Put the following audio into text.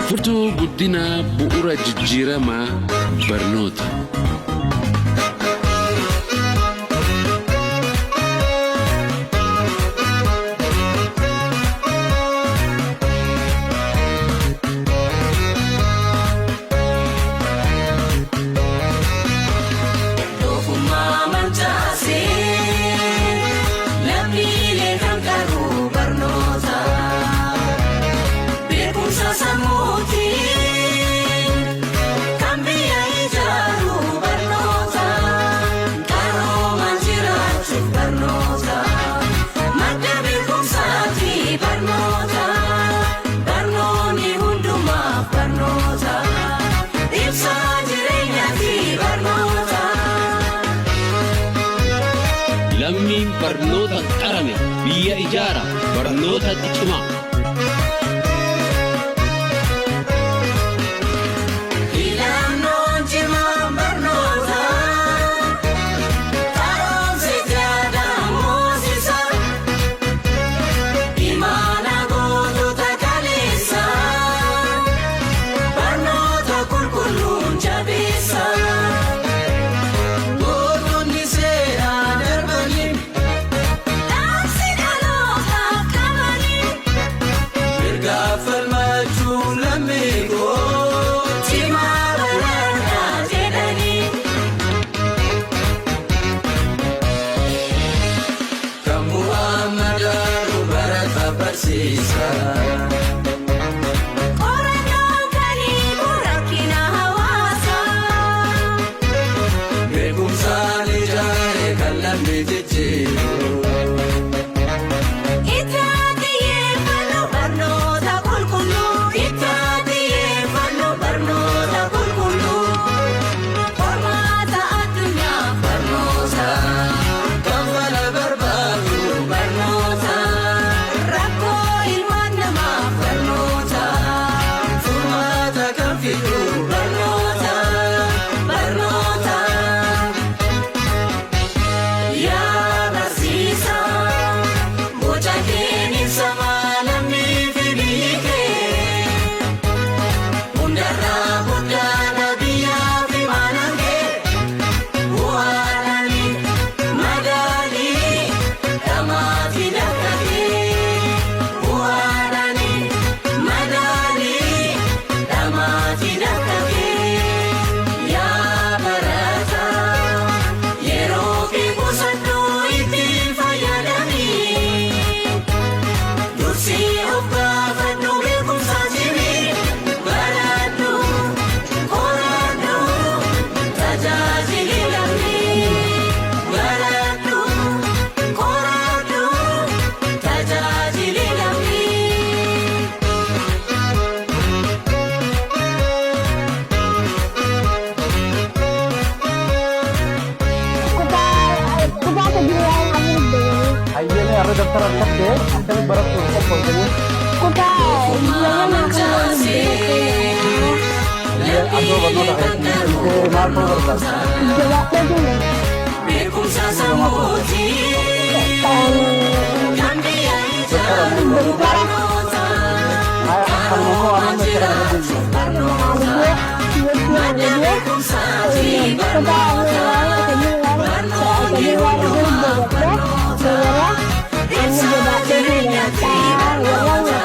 Furtuu guddinaa bu'uura jijjiiramaa barnoota. Doofummaa mancaasee lammiilee kan qaru barnoota. Beekumsa sammuutiin kan biyya ijaaru barnoota. Qaroomaan jiraachuuf barnoota. Madda beekumsaati barnoota. Barnoonni hundumaaf barnoota. Ibsaa jireenyaati barnoota. Lammiin barnoota qarame biyya ijaara barnootatti cimaa. Filannoon cimaan barnoota. Qaroomsi jaadaan moosisa. Imaana gootota kaleessa. Barnoota qulqulluun jabeessa. Gootonni seeraa darbanii Dhaamsi dhalootaaf qabanii. mirga falmachuun lammii koo. Cimaa baradhaa jedhanii. Kan bu'aa madaalu barata barsiisa. Qorannoon kan hiiku rakkina hawaasaa. Beekumsaan ijaare kan lammii jijjiiru. Itti xiyyeeffannu barnoota qulqulluu. Itti xiyyeeffannu barnoota qulqulluu. Qormaata addunyaaf barnoota. Kan fala barbaadu Barnoota. Rakkoo ilmaan namaaf barnoota. furmaata kan fidu Barnoota. Barnoota. Yaa barsiisaa. Boca keen ibsamaa lammii fi biyyi kee. Hundarraa guddaadha biyyaa fi maanaan kee. Bu'aadhaan madaalii dhamaafi dafqatee. Bu'aadhaan madaalii dhamaafi dafqatee. Yaa barataa yeroo kee qusadhuu itti fayyadami. Dursii of gaafadhu beekumsa cimi baradhu qoradhu tajaajili lammii baradhu qoradhu tajaajili lammii. Kutaa sadii waan afur deemanii. Hayyee har'a daftara argattee akkamitti barattuuf qophoofte? Kutaa lama Adoo barnoota keetti maal ta'uu barbaadda? Jabaadhee deema. Beekumsa sammuutiin kan biyya ijaaru barnoota. Kanuma immoo waan amma itti kana deemnu. Barnoota. Madda beekumsaati barnoota. Barnoonni hundumaaf barnoota. Ibsaa jireenyaati barnoota.